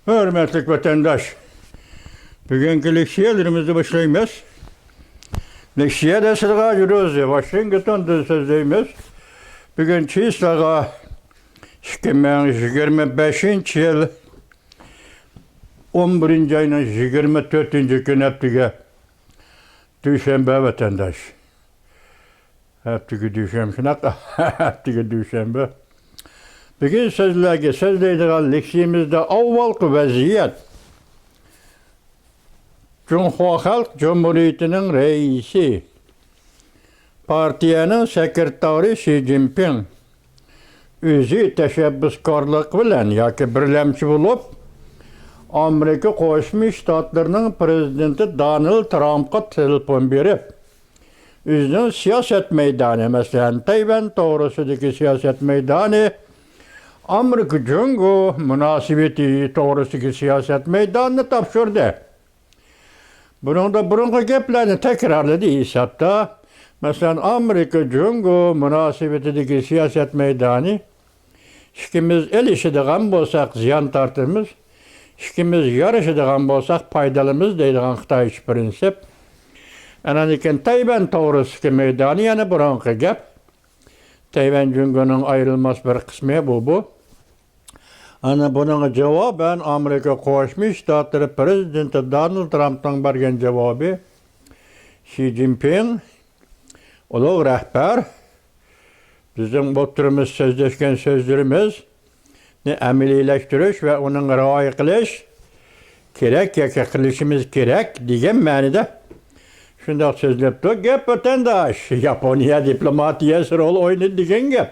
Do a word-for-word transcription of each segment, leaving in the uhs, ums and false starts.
ھۆرمەتلىك ۋەتەنداش، بۈگۈنكى لېكسىيەلىرىمىزنى باشلايمىز. لېكسىيە دەسلىگە جۇرۇز ۋاشىنگتوندىن سۆزلەيمىز. بۈگۈن چىسلاغا ئىككى مىڭ يىگىرمە بەشىنچى يىل ئون بىرىنچى ئاينىڭ يىگىرمە تۆتىنچى كۈنى ھەپتىگە دۈشەنبە ۋەتەنداش. ھەپتىگە دۈشەنبە، شۇنداق. ھەپتىگە دۈشەنبە. بۈگۈن سىزلەرگە سۆزلەيدىغان لېكسىيەمىزدە ئاۋۋالقى ۋەزىيەت. جۇڭخۇا خەلق جۇمھۇرىيىتىنىڭ رەئىسى، پارتىيەنىڭ سېكرېتارى شى جىنپىڭ ئۆزى تەشەببۇسكارلىق بىلەن ياكى بىرلەمچى بولۇپ، ئامېرىكا قوشما شتاتلىرىنىڭ پىرېزىدېنتى دونالد ترامپقا تېلېفون بېرىپ، ئۆزىنىڭ سىياسەت مەيدانى، مەسىلەن، تەيۋەن توغرىسىدىكى سىياسەت مەيدانى، ئامېرىكا جۇڭگو مۇناسىۋىتى توغرىسىدىكى سىياسەت مەيدانىنى تاپشۇردى. بۇنىڭدا بۇرۇنقى گەپلەرنى تەكرارلىدى ھېسابتا. مەسىلەن، ئامېرىكا جۇڭگو مۇناسىۋىتىدىكى سىياسەت مەيدانى، ئىككىمىز ئېلىشىدىغان بولساق زىيان تارتىمىز، ئىككىمىز يارىشىدىغان بولساق پايدا ئالىمىز دەيدىغان خىتايچە پىرىنسىپ. ئاندىن كېيىن تەيۋەن توغرىسىدىكى مەيدانى يەنە بۇرۇنقى گەپ. تەيۋەن جۇڭگونىڭ ئايرىلماس بىر قىسمى بۇ، بۇ. ئەنە بۇنىڭغا جاۋابەن ئامېرىكا قوشما شتاتلىرى پىرېزىدېنتى دونالد ترامپنىڭ بەرگەن جاۋابى، شى جىنپىڭ، ئۇلۇغ رەھبەر، بىزنىڭ ئوتتۇرىمىز سۆزلەشكەن سۆزلىرىمىزنى ئەمەلىيلەشتۈرۈش ۋە ئۇنىڭغا رىئايە قىلىش كېرەك ياكى قىلىشىمىز كېرەك دېگەن مەنىدە شۇنداق سۆزلەپتۇ. گەپ ۋەتەنداش، ياپونىيە دىپلوماتىيەسى رول ئوينىدى دېگەن گەپ.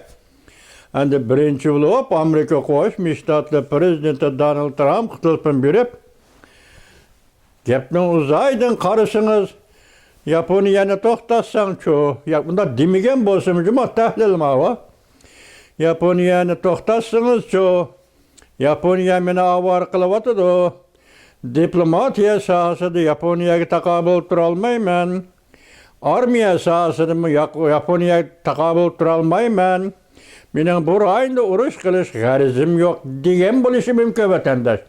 ئەمدى بىرىنچى بولۇپ ئامېرىكا قوشما شتاتلىرى پىرېزىدېنتى دونالد ترامپقا تېلېفون بېرىپ، گەپنىڭ ئۇزايدىن قارىسىڭىز، ياپونىيەنى توختاتساڭچۇ؟ يا، بۇنداق دېمىگەن بولسىمۇ، جۇمۇ تەھلىل ماۋۇ. ياپونىيەنى توختاتسىڭىزچۇ؟ ياپونىيە مېنى ئاۋارە قىلىۋاتىدۇ. دىپلوماتىيە ساھەسىدە ياپونىيەگە تاقابىل تۇرالمايمەن. ئارمىيە ساھەسىدىمۇ ياق-، ياپونىيەگە تاقابىل تۇرالمايمەن. مېنىڭ بۇ رايوندا ئۇرۇش قىلىش غەرىزىم يوق، دېگەن بولۇشى مۇمكىن، ۋەتەنداش.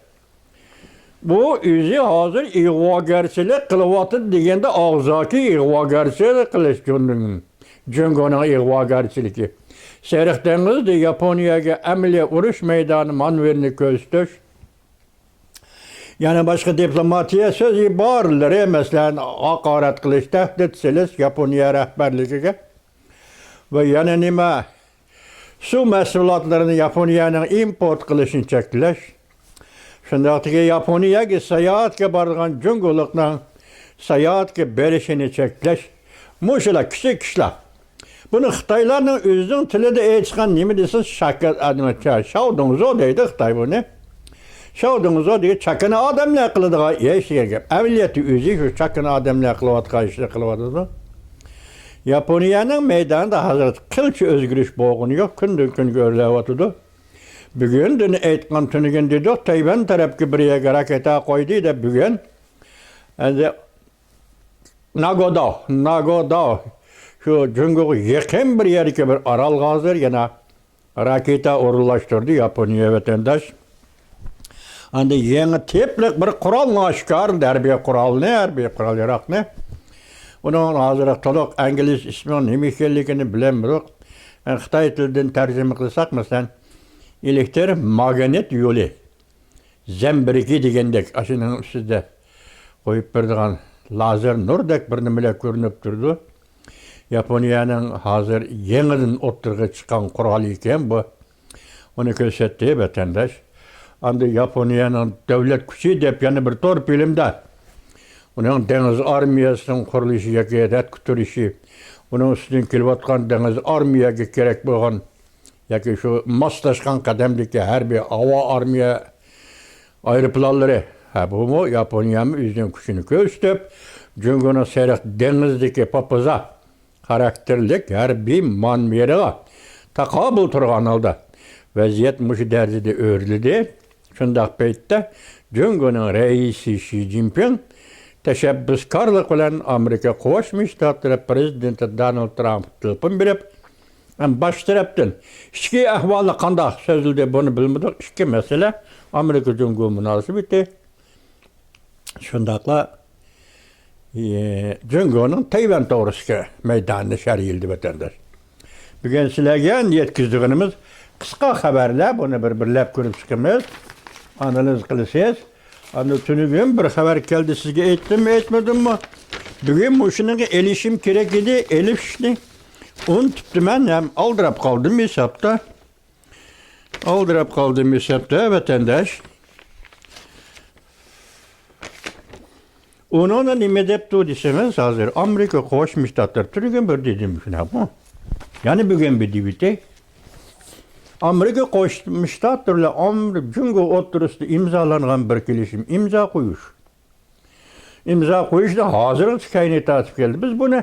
بۇ ئۆزى ھازىر ئىغۋاگەرچىلىك قىلىۋاتىدۇ دېگەندە، ئاغزاكى ئىغۋاگەرچىلىك قىلىش جۇڭ-، جۇڭگونىڭ ئىغۋاگەرچىلىكى. سېرىق دېڭىزدا ياپونىيەگە ئەمەلىي ئۇرۇش مەيدانى مانېۋىرىنى كۆرسىتىش. يەنە باشقا دىپلوماتىيە سۆز ئىبارىلىرى، مەسىلەن، ھاقارەت قىلىش، تەھدىت سېلىش ياپونىيە رەھبەرلىكىگە. ۋە يەنە نېمە؟ سۇ مەھسۇلاتلىرىنى ياپونىيەنىڭ ئىمپورت قىلىشىنى چەكلەش، شۇنداقتىكى ياپونىيەگە ساياھەتكە بارىدىغان جۇڭگولۇقنىڭ ساياھەتكە بېرىشىنى چەكلەش، مۇشۇلار كىچىك ئىشلار. بۇنى خىتايلارنىڭ ئۆزىنىڭ تىلىدا ئېيتقان نېمە دېسە، شاكا-، ئە، نېمە، چا-، شاۋدۇڭزو دەيدۇ خىتاي بۇنى. شاۋدۇڭزو دېگەن چاكىنا ئادەملەر قىلىدىغان ئىش دېگەن گەپ. ئەمەلىيەتتە ئۆزى شۇ چاكىنا ئادەملەر قىلىۋاتقان ئىشنى قىلىۋاتىدۇ. ياپونىيەنىڭ مەيدانىدا ھازىر قىلچە ئۆزگىرىش بولغىنى يوق، كۈندىن كۈنگە ئۆرلەۋاتىدۇ. بۈگۈن دېدۇق، تەيۋەن تەرەپكە بىر يەرگە راكېتا قويدى دەپ بۈگۈن. ئەمدى ناگودا، ناگودا، شۇ جۇڭگوغا يېقىن بىر يەردىكى بىر ئارالغا ھازىر يەنە راكېتا ئورۇنلاشتۇردى ياپونىيە ۋەتەنداش. ئاندىن يېڭى تىپلىق بىر قورالنى ئاشكارىلىدى، ھەربىي قورالنى، ھەربىي قورال ياراغنى. ئۇنىڭ ھازىر تولۇق ئىنگلىز ئىسمىنىڭ نېمە ئىكەنلىكىنى بىلەلمىدۇق. خىتاي تىلىدىن تەرجىمە قىلساق، مەسىلەن، ئېلېكتر ماگنىت يولى. زەمبىرىكى دېگەندەك، ئاشۇنىڭ ئۈستىدە قويۇپ بېرىدىغان لازېر نۇردەك بىر نېمىلەر كۆرۈنۈپ تۇرىدۇ. ياپونىيەنىڭ ھازىر يېڭىدىن ئوتتۇرىغا چىققان قورالى ئىكەن بۇ. ئۇنى كۆرسەتتى ۋەتەنداش. ئاندىن ياپونىيەنىڭ دۆلەت كۈچى دەپ يەنە بىر تور فىلىمدا ئۇنىڭ دېڭىز ئارمىيەسىنىڭ قۇرۇلۇشى ياكى رەتكە تۇرۇشى، ئۇنىڭ ئۈستىدىن كېلىۋاتقان دېڭىز ئارمىيەگە كېرەك بولغان ياكى شۇ ماسلاشقان قەدەمدىكى ھەربىي ھاۋا ئارمىيە ئايروپىلانلىرى، ھە، بۇمۇ ياپونىيەمۇ ئۆزىنىڭ كۈچىنى كۆرسىتىپ، جۇڭگونىڭ سېرىق دېڭىزدىكى پاپىزا خاراكتېرلىك ھەربىي مانېۋىرىغا تاقابىل تۇرغان ھالدا، ۋەزىيەت مۇشۇ دەرىجىدە ئۆرلىدى. شۇنداق پەيتتە جۇڭگونىڭ رەئىسى شى جىنپىڭ تەشەببۇسكارلىق بىلەن ئامېرىكا قوشما شتاتلىرى پىرېزىدېنتى دونالد ترامپقا تېلېفون بېرىپ، ھەم باش تەرەپتىن ئىچكى ئەھۋالى قانداق سۆزلىدى، بۇنى بىلمىدۇق. ئىككى مەسىلە، ئامېرىكا جۇڭگو مۇناسىۋىتى، شۇنداقلا، ئى، جۇڭگونىڭ تەيۋەن توغرىسىدىكى مەيدانىنى شەرھلىدى ۋەتەنداش. بۈگۈن سىلەرگە يەتكۈزىدىغىنىمىز قىسقا خەۋەرلەر، بۇنى بىر-بىرلەپ كۆرۈپ چىقىمىز، ئانالىز قىلىسىز. ئانا تۈنۈگۈن بىر خەۋەر كەلدى، سىزگە ئېيتتىممۇ، ئېيتمىدىممۇ؟ بۈگۈن مۇشۇنىڭغا ئېلىشىم كېرەك ئىدى، ئېلىشنى ئۇنتۇپتىمەن ھەم ئالدىراپ قالدىم ھېسابتا. ئالدىراپ قالدىم ھېسابتا، ۋەتەنداش. ئۇنىڭدا نېمە دەپتۇ دېسىڭىز، ھازىر ئامېرىكا قوشما شتاتلىرى، تۈنۈگۈن بىر دېدىم شۇنداقمۇ؟ يەنە بۈگۈن بىر دېۋىتى. ئامېرىكا قوشما شتاتلىرى بىلەن ئامېرىكا جۇڭگو ئوتتۇرىسىدا ئىمزالانغان بىر كېلىشىم ئىمزا قويۇش. ئىمزا قويۇشنى ھازىرغىچە كەينىگە تارتىپ كەلدى. بىز بۇنى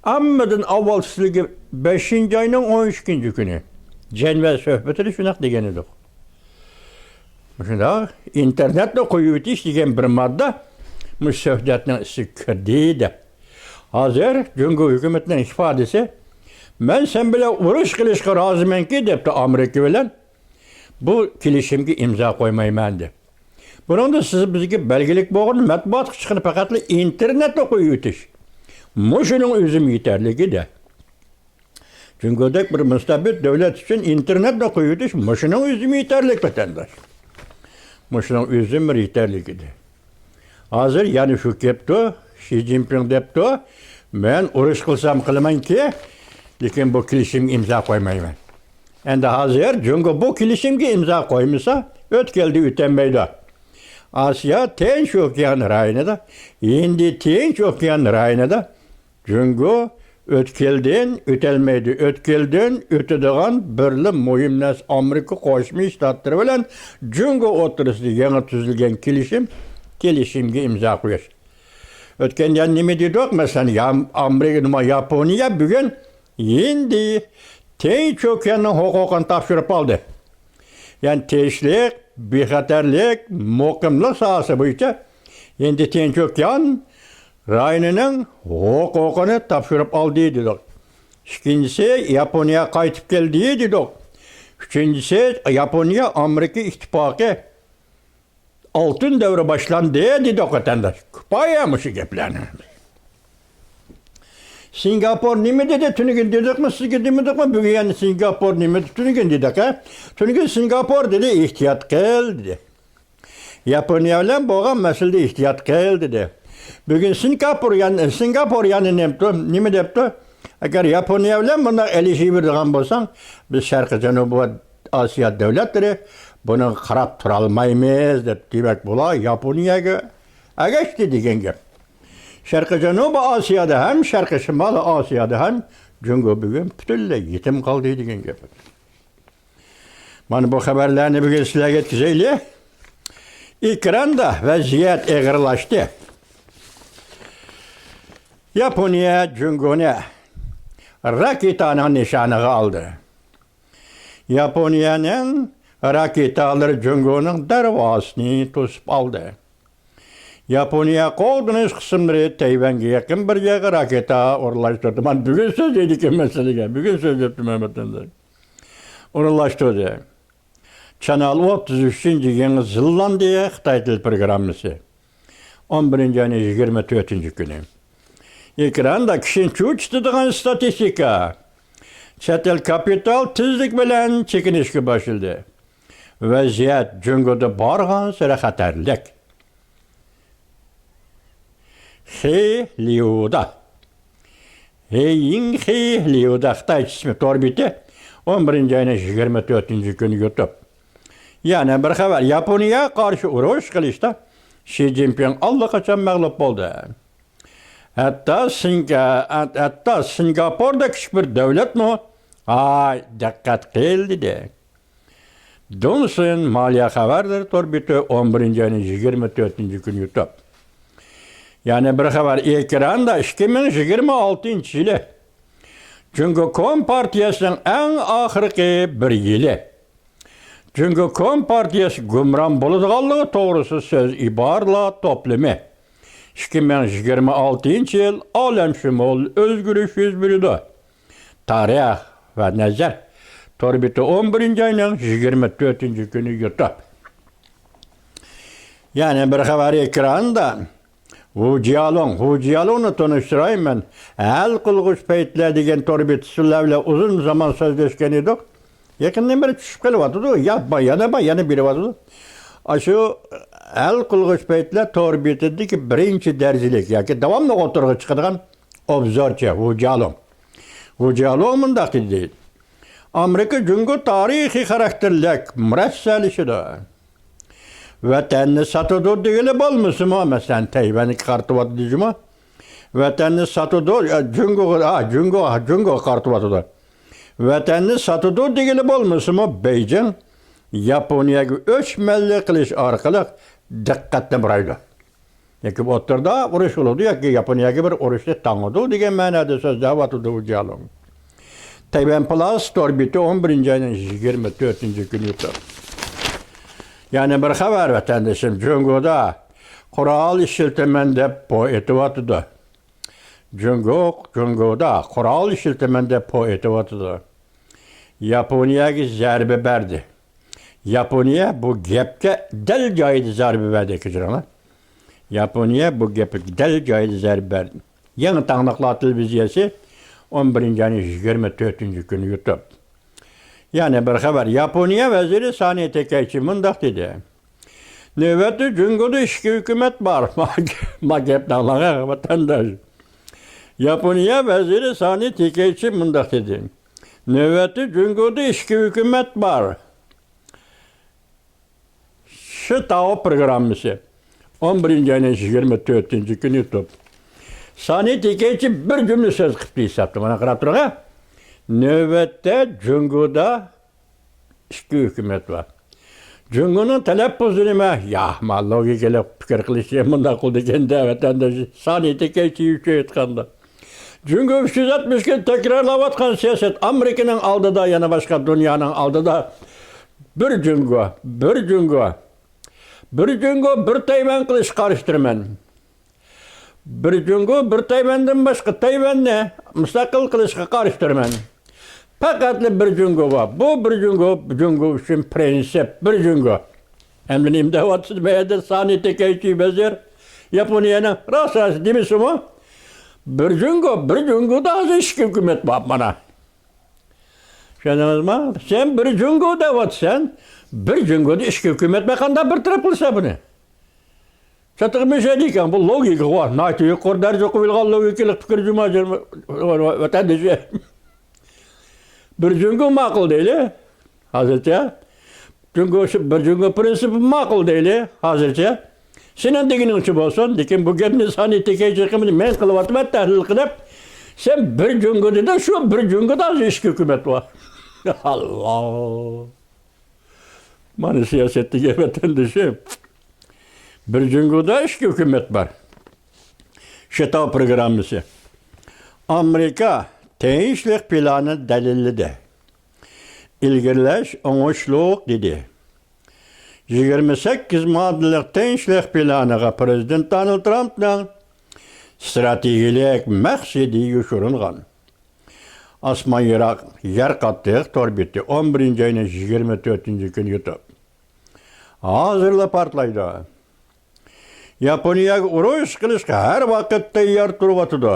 ھەممىدىن ئاۋۋال سىلىگە بەشىنچى ئاينىڭ ئون ئىككىنچى كۈنى جەنۋە سۆھبىتىدە شۇنداق دېگەن ئىدۇق. مۇشۇنداق ئىنتېرنېتنى قويۇۋېتىش دېگەن بىر ماددا مۇشۇ سۆھبەتنىڭ ئىچىگە كىردى دەپ. ھازىر جۇڭگو ھۆكۈمىتىنىڭ ئىپادىسى، مەن سەن بىلەن ئۇرۇش قىلىشقا رازىمەنكى، دەپتۇ ئامېرىكا بىلەن. بۇ كېلىشىمگە ئىمزا قويمايمەن دەپ. بۇنىڭدا سىز بىزگە بەلگىلىك بولغىنى مەتبۇئاتقا چىققىنى پەقەتلا ئىنتېرنېتنى قويۇۋېتىش. مۇشۇنىڭ ئۆزىمۇ يېتەرلىك ئىدى. جۇڭگودەك بىر مۇستەبىت دۆلەت ئۈچۈن ئىنتېرنېتنى قويۇۋېتىش مۇشۇنىڭ ئۆزىمۇ يېتەرلىك، ۋەتەنداش. مۇشۇنىڭ ئۆزىمۇ بىر يېتەرلىك ئىدى. ھازىر يەنە شۇ كەپتۇ، شى جىنپىڭ دەپتۇ، مەن ئۇرۇش قىلسام قىلىمەنكى، لېكىن بۇ كېلىشىمگە ئىمزا قويمايمەن. ئەمدى ھازىر جۇڭگو بۇ كېلىشىمگە ئىمزا قويمىسا، ئۆتكەلدە ئۆتەلمەيدۇ. ئاسىيا تىنچ ئوكيان رايونىدا، ھىندى تىنچ ئوكيان رايونىدا جۇڭگو ئۆتكەلدىن ئۆتەلمەيدۇ. ئۆتكەلدىن ئۆتىدىغان بىرلا مۇھىم نەرسە ئامېرىكا قوشما شتاتلىرى بىلەن جۇڭگو ئوتتۇرىسىدا يېڭى تۈزۈلگەن كېلىشىم، كېلىشىمگە ئىمزا قويۇش. ئۆتكەندە نېمە دېدۇق؟ مەسىلەن، يا-، ئامېرىكا، نېمە، ياپونىيە بۈگۈن ھىندى تىنچ ئوكياننىڭ ھوقۇقىنى تاپشۇرۇپ ئالدى. يەنى تىنچلىق، بىخەتەرلىك، مۇقىملىق ساھەسى بويىچە ھىندى تىنچ ئوكيان رايونىنىڭ ھوقۇقىنى تاپشۇرۇپ ئالدى دېدۇق. ئىككىنچىسى، ياپونىيە قايتىپ كەلدى دېدۇق. ئۈچىنچىسى، ياپونىيە ئامېرىكا ئىتتىپاقى ئالتۇن دەۋرى باشلاندى دېدۇق، ۋەتەنداش. كۇپايە مۇشۇ گەپلەرنى. سىنگاپور نېمە دېدى؟ تۈنۈگۈن دېدۇقمۇ، سىزگە دېمىدۇقمۇ؟ بۈگۈن يەنە سىنگاپور نېمە دېدى؟ تۈنۈگۈن دېدۇق، ھە؟ تۈنۈگۈن سىنگاپور دېدى، ئېھتىيات قىل دېدى. ياپونىيە بىلەن بولغان مەسىلىدە ئېھتىيات قىل دېدى. بۈگۈن سىنگاپور يەنە، سىنگاپور يەنە نېمە، نېمە دەپتۇ؟ ئەگەر ياپونىيە بىلەن بۇنداق ئېلىشىۋېرىدىغان بولساڭ، بىز شەرقىي جەنۇبىي ئاسىيا دۆلەتلىرى بۇنىڭغا قاراپ تۇرالمايمىز دەپ، دېمەك، بۇلار ياپونىيەگە ئەگەشتى دېگەن گەپ. شەرقىي جەنۇبىي ئاسىيادا ھەم، شەرقىي شىمالىي ئاسىيادا ھەم جۇڭگو بۈگۈن پۈتۈنلەي يېتىم قالدى دېگەن گەپ. مانا بۇ خەۋەرلەرنى بۈگۈن سىلەرگە يەتكۈزەيلى. ئېكراندا ۋەزىيەت ئېغىرلاشتى. ياپونىيە جۇڭگونى راكېتانىڭ نىشانىغا ئالدى. ياپونىيەنىڭ راكېتالىرى جۇڭگونىڭ دەرۋازىسىنى توسۇپ ئالدى. ياپونىيە قوغدىنىش قىسىملىرى تەيۋەنگە يېقىن بىر يەرگە راكېتا ئورۇنلاشتۇردى. مانا بۈگۈن سۆزلەيدىكەن مەسىلىگە. بۈگۈن سۆزلەپتىمەن ۋەتەنداش. ئورۇنلاشتۇردى. چانال ئوتتۇز ئۈچىنچى يېڭى زېلاندىيە خىتاي تىل پروگراممىسى. ئون بىرىنچى ئاينىڭ يىگىرمە تۆتىنچى كۈنى. ئېكراندا كىشىنى چۆچۈتىدىغان ستاتىستىكا. چەت ئەل كاپىتال تېزلىك بىلەن چېكىنىشكە باشلىدى. ۋەزىيەت جۇڭگودا بارغانسېرى خەتەرلىك. خې ليۇدا. ھېيىڭخې ليۇدا خىتايچە ئىسمى تور بېتى، ئون بىرىنچى ئاينىڭ يىگىرمە تۆتىنچى كۈنى يۇتۇپ. يەنە بىر خەۋەر، ياپونىيەگە قارشى ئۇرۇش قىلىشتا شى جىنپىڭ ئاللىقاچان مەغلۇپ بولدى. ھەتتا سىنگا-، ھەتتا سىنگاپوردەك كىچىك بىر دۆلەتمۇ، ھاي، دىققەت قىل، دېدى. دۇڭسىن مالىيە خەۋەرلىرى تور بېتى، ئون بىرىنچى ئاينىڭ يىگىرمە تۆتىنچى كۈنى يۇتۇپ. يەنە بىر خەۋەر، ئېكراندا ئىككى مىڭ يىگىرمە ئالتىنچى يىلى جۇڭگو كومپارتىيەسىنىڭ ئەڭ ئاخىرقى بىر يىلى. جۇڭگو كومپارتىيەسى گۇمران بولىدىغانلىقى توغرىسىدا سۆز ئىبارىلەر توپلىمى. ئىككى مىڭ يىگىرمە ئالتىنچى يىل ئالەمشۇمۇل ئۆزگىرىش يۈز بېرىدۇ. تارىخ، ۋە نەزەر. تور بېتى ئون بىرىنچى ئاينىڭ يىگىرمە تۆتىنچى كۈنى يۇتۇپ. يەنە بىر خەۋەر ئېكراندا. ۋۇ جيالۇڭ، ۋۇ جيالۇڭنى تونۇشتۇراي مەن. ھەل قىلغۇچ پەيتلەر دېگەن تور بېتى سىلەر بىلەن ئۇزۇن زامان سۆزلەشكەن ئىدۇق. يېقىندىن بېرى چۈشۈپ قېلىۋاتىدۇ. يا بار، يەنە بار، يەنە بېرىۋاتىدۇ. ئاشۇ ھەل قىلغۇچ پەيتلەر تور بېتىدىكى بىرىنچى دەرىجىلىك ياكى داۋاملىق ئوتتۇرىغا چىقىدىغان ئوبزورچى ۋۇ جيالۇڭ. ۋۇ جيالۇڭ مۇنداق دېدى. ئامېرىكا جۇڭگو تارىخىي خاراكتېرلىك مۇرەسسەلىشىدۇ. ۋەتەننى ساتىدۇ دېگىلى بولمىسىمۇ، مەسىلەن، تەيۋەنگە قارىتىۋاتىدۇ جۇمۇ. ۋەتەننى ساتىدۇ، ئە، جۇڭگوغا، ئا، جۇڭگو، جۇڭگوغا قارىتىۋاتىدۇ. ۋەتەننى ساتىدۇ دېگىلى بولمىسىمۇ، بېيجىڭ ياپونىيەگە ئۆچمەنلىك قىلىش ئارقىلىق دىققەتنى بۇرايدۇ. ياكى ئوتتۇرىدا ئۇرۇش بولىدۇ، ياكى ياپونىيەگە بىر ئۇرۇشنى تاڭىدۇ دېگەن مەنىدە سۆزلەۋاتىدۇ ۋۇ جيالۇڭ. تەيۋەن پلاس تور بېتى ئون بىرىنچى ئاينىڭ يىگىرمە تۆتىنچى كۈنى يۇتۇپ. يەنە بىر خەۋەر، ۋەتەندىشىم جۇڭگودا قورال ئىشلىتىمەن دەپ پو ئېتىۋاتىدۇ. جۇڭگو، جۇڭگودا قورال ئىشلىتىمەن دەپ پو ئېتىۋاتىدۇ. ياپونىيەگە زەربە بەردى. ياپونىيە بۇ گەپكە دەل جايىدا زەربە بەردى، كەچۈرۈڭلار. ياپونىيە بۇ گەپكە دەل جايىدا زەربە بەردى. يېڭى تاڭلىقلار تېلېۋىزىيەسى ئون بىرىنچى ئاينىڭ يىگىرمە تۆتىنچى كۈنى يۇتۇپ. يەنە بىر خەۋەر. ياپونىيە ۋەزىرى سانى تېكەيچى مۇنداق دېدى. نۆۋەتتە جۇڭگودا ئىككى ھۆكۈمەت بار. ما گەپنى ئاڭلاڭ، ۋەتەنداش. ياپونىيە ۋەزىرى سانى تېكەيچى مۇنداق دېدى. نۆۋەتتە جۇڭگودا ئىككى ھۆكۈمەت بار. شىتاۋ پروگراممىسى. ئون بىرىنچى ئاينىڭ يىگىرمە تۆتىنچى كۈنى يۇتۇپ. سانى تېكەيچى بىر جۈملە سۆز قىپتۇ ھېسابتا. مانا قاراپ تۇرۇڭ، ھە. نۆۋەتتە جۇڭگودا ئىككى ھۆكۈمەت بار. جۇڭگونىڭ تەلەپپۇزى نېمە؟ يا، ما لوگىكىلىق پىكىر قىلىشى مۇنداق قىلىدىكەن-دە، ۋەتەنداش سانى تېكەيچى ئۈچۈن ئېيتقاندا. جۇڭگو ئۈچ يۈز ئاتمىش كۈن تەكرارلاۋاتقان سىياسەت ئامېرىكىنىڭ ئالدىدا، يەنە باشقا دۇنيانىڭ ئالدىدا بىر جۇڭگو، بىر جۇڭگو، بىر جۇڭگو، بىر تەيۋەن قىلىشقا قارشى تۇرىمەن. بىر جۇڭگو، بىر تەيۋەندىن باشقا تەيۋەننى مۇستەقىل قىلىشقا قارشى تۇرىمەن. پەقەتلا بىر جۇڭگو بار. بۇ بىر جۇڭگو، جۇڭگو ئۈچۈن پىرىنسىپ، بىر جۇڭگو. ئەمدى نېمە دەۋاتىسىز بۇ يەردە؟ سانى تېكەيچى ۋەزىر ياپونىيەنىڭ راست راست دېمىسىمۇ، بىر جۇڭگو، بىر جۇڭگودا ھازىر ئىككى ھۆكۈمەت بار مانا. چۈشەندىڭىزمۇ؟ سەن بىر جۇڭگو دەۋاتىسەن، بىر جۇڭگودا ئىككى ھۆكۈمەت بار، قانداق بىر تەرەپ قىلىسەن بۇنى؟ چاتىقى مىشەيدىكەن، بۇ لوگىكا، ۋا، ناھايىتى يۇقىرى دەرىجە قويۇلغان لوگىكىلىق پىكىر جۇما ۋەتەندىشى. بىر جۇڭگو ماقۇل دەيلى، ھازىرچە. جۇڭگو شۇ بىر جۇڭگو پىرىنسىپى ماقۇل دەيلى، ھازىرچە. سېنىڭ دېگىنىڭچە بولسۇن، لېكىن بۇ گەپنى سانى تېكەيچى قىلمىدى، مەن قىلىۋاتىمەن تەھلىل قىلىپ. سەن بىر جۇڭگو دېدىڭ، شۇ بىر جۇڭگودا ھازىر ئىككى ھۆكۈمەت بار. ئاللا. مانا سىياسەت دېگەن ۋەتەندىشىم. بىر جۇڭگودا ئىككى ھۆكۈمەت بار. شىتاۋ پروگراممىسى. ئامېرىكا تىنچلىق پىلانىنى دەلىللىدى. ئىلگىرىلەش ئوڭۇشلۇق، دېدى. يىگىرمە سەككىز ماددىلىق تىنچلىق پىلانىغا پىرېزىدېنت دونالد ترامپنىڭ ئىستراتېگىيەلىك مەقسىتى يوشۇرۇنغان. ئاسمان يىراق، يەر قاتتىق تور بېتى ئون بىرىنچى ئاينىڭ يىگىرمە تۆتىنچى كۈنى يۇتۇپ. ھازىرلا پارتلايدۇ. ياپونىيەگە ئۇرۇش قىلىشقا ھەر ۋاقىت تەييار تۇرۇۋاتىدۇ.